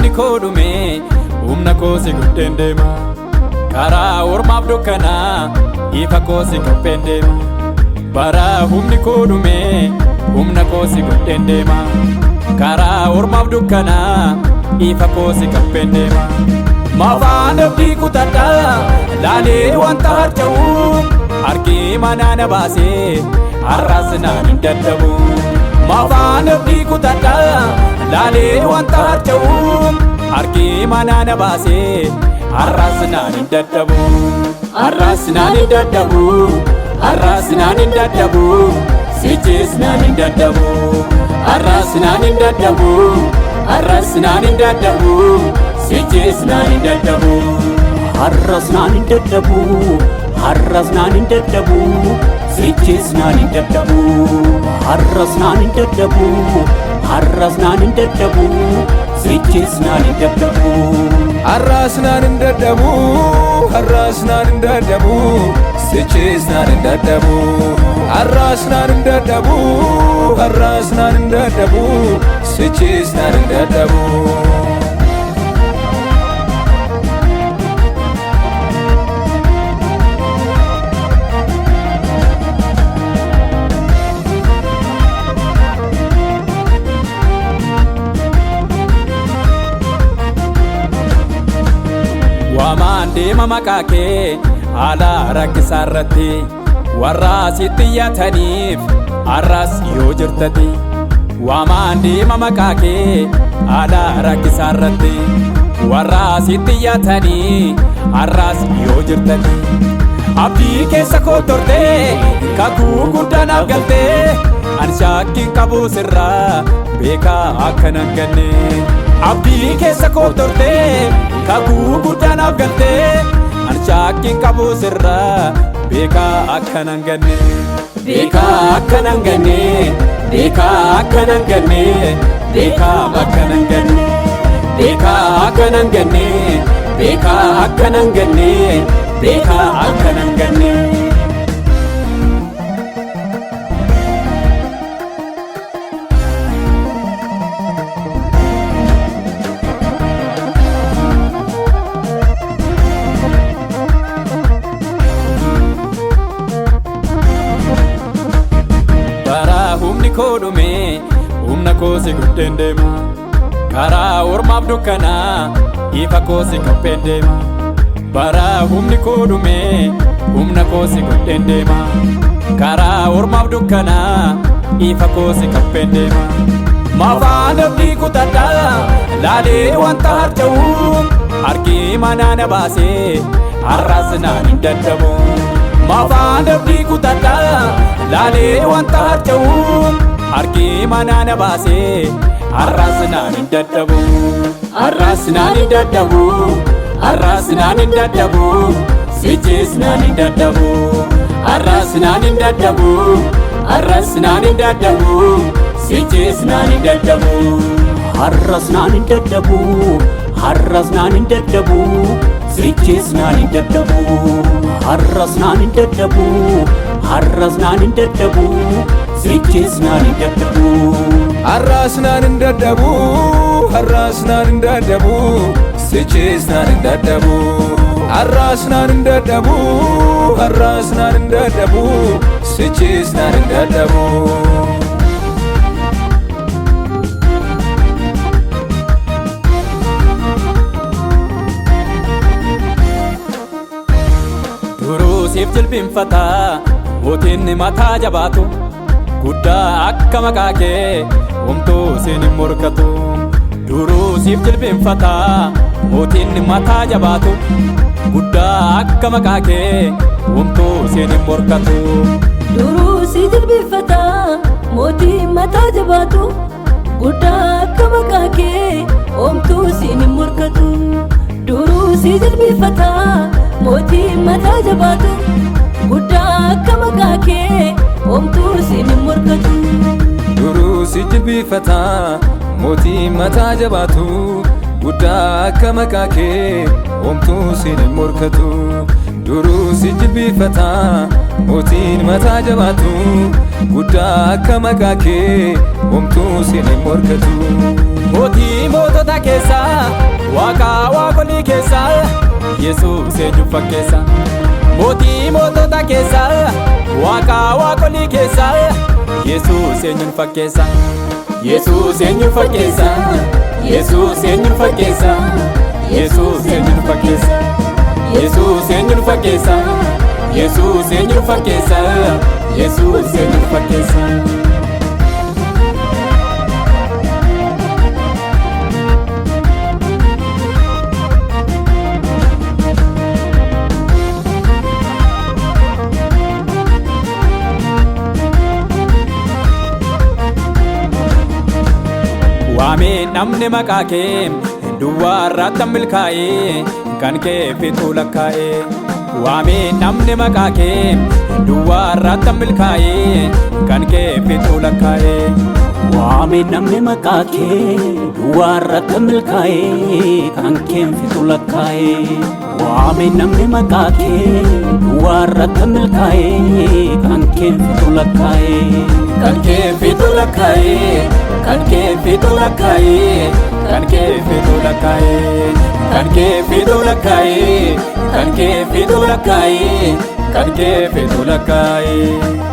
humni koo dhume, humna koo si godheen deema. Karaa ormaaf dukkanaa, ifa koo si qabbeen deema. Bara humni koo dhume, humna koo si godheen deema. Karaa ormaaf dukkanaa, ifa koo si qabbeen deema. Maafaan abdii kutadhaa, laalee wanta harca'u, harki manaa na baasee, har'as naan hin dadhabu. Maafaan abdii kutadhaa, laalee wanta harca'u, harki manaa na baasee, har'as naan hin dadhabu. Har'as naan hin dadhabu. Har'as naan hin dadhabu. Sichis naan hin dadhabu. Har'as naan hin dadhabu. Har'as naan hin dadhabu. Sichis naan hin dadhabu. Har'as naan hin dadhabu, har'as naan hin dadhabu, sichis naan hin dadhabu. Har'as naan hin dadhabu, har'as naan hin dadhabu, sichis naan hin dadhabu. Har'as naan hin dadhabu, har'as naan hin dadhabu, sichis naan hin dadhabu. Har'as naan hin dadhabu, har'as naan hin dadhabu, sichis naan hin dadhabu. Waamaan deema maqaa kee haala rakkisaa irratti, warra sitti iyyataniif har'as yoo jirtati. Waamaan deema maqaa kee haala rakkisaa irratti, warra sitti iyyatanii har'as yoo jirtati. Abdii keessa koo tortee, kakuu guddaa naaf galtee, ani shakkiin qabu sirraa beekaa akka nan ganne. Abdii keessa koo tortee, kakuu guddaa naaf galtee, ani shakkiin qabu sirraa beekaa akka nan ganne. Beekaa akka nan ganne, beekaa akka nan ganne, beekaa akka nan ganne. Beekaa akka nan ganne, beekaa akka nan ganne, beekaa akka nan ganne. Bara humni koo dhume, humna koo si godheen deema. Karaa ormaaf dukkanaa, ifa koo si qabbeen deema. Bara humni koo dhume, humna koo si godheen deema. Karaa ormaaf dukkanaa, ifa koo si qabbeen deema. Maafaan abdii kutadhaa, laalee wanta harca'u, harki manaa na baasee, har'as naan hin dadhabu. Maafaan abdii kutadhaa, laalee wanta harca'u, harki manaa na baasee, har'as naan hin dadhabu. Har'as naan hin dadhabu. Har'as naan hin dadhabu. Sichis naan hin dadhabu. Har'as naan hin dadhabu. Har'as naan hin dadhabu. Sichis naan hin dadhabu. Har'as naan hin dadhabu, har'as naan hin dadhabu, sichis naan hin dadhabu. Har'as naan hin dadhabu, har'as naan hin dadhabu, sichis naan hin dadhabu. Har'as naan hin dadhabu, har'as naan hin dadhabu, sichis naan hin dadhabu. Har'as naan hin dadhabu, har'as naan hin dadhabu, sichis naan hin dadhabu. Duruu siif jilbeenfata mootiin mataa jabaatu, guddaa akka maqaa kee homtuu siin hin morkatu. Duruu siif jilbeenfata mootiin mataa jabaatu, guddaa akka maqaa kee homtuu siin hin morkatu. Duruu si jilbeenfata mootiin mataa jabaatu, guddaa akka maqaa kee homtuu siin hin morkatu. Duruu si jilbeenfata mootiin mataa jabaatu, guddaa akka maqaa kee homtuu siin hin morkatu. Duruu si jilbifata mootii mataa jabaatu, guddaa akka maqaa kee homtuu siin hin morkatu. Duruu si jilbifata mootiin mataa jabaatu, guddaa akka maqaa kee homtuu siin hin morkatu. Mootii Mootii mootota keessaa, Waaqa waaqolii keessaa, Yesuus eenyuun fakkeessa? Mootii mootota keessaa, Waaqa waaqolii keessaa, Yesuus eenyuun fakkeessa? Yesuus eenyuun fakkeessa? Yesuus eenyuun fakkeessa? Yesuus eenyuun fakkeessa? Yesuus eenyuun fakkeessa? Yesuus eenyuun fakkeessa? Yesuus eenyuun fakkeessa? Waamee namni maqaa kee duwwaa irratti milkaa'ee kan kee fixuu lakkaa'ee. Waamee namni maqaa kee duwwaa irratti milkaa'ee kan kee fixuu lakkaa'ee. Waame namni maqaa kee duwwaa irratti milkaa'ee kan keen fixu lakkaa'ee. Waame namni maqaa kee duwwaa irratti milkaa'ee kan keen fixu lakkaa'ee. Kan kee fixuu lakkaa'ee. Kan kee fixuu lakkaa'ee. Kan kee fixuu lakkaa'ee. Kan kee fixuu lakkaa'ee. Kan kee fixuu lakkaa'ee. Kan kee fixuu lakkaa'ee.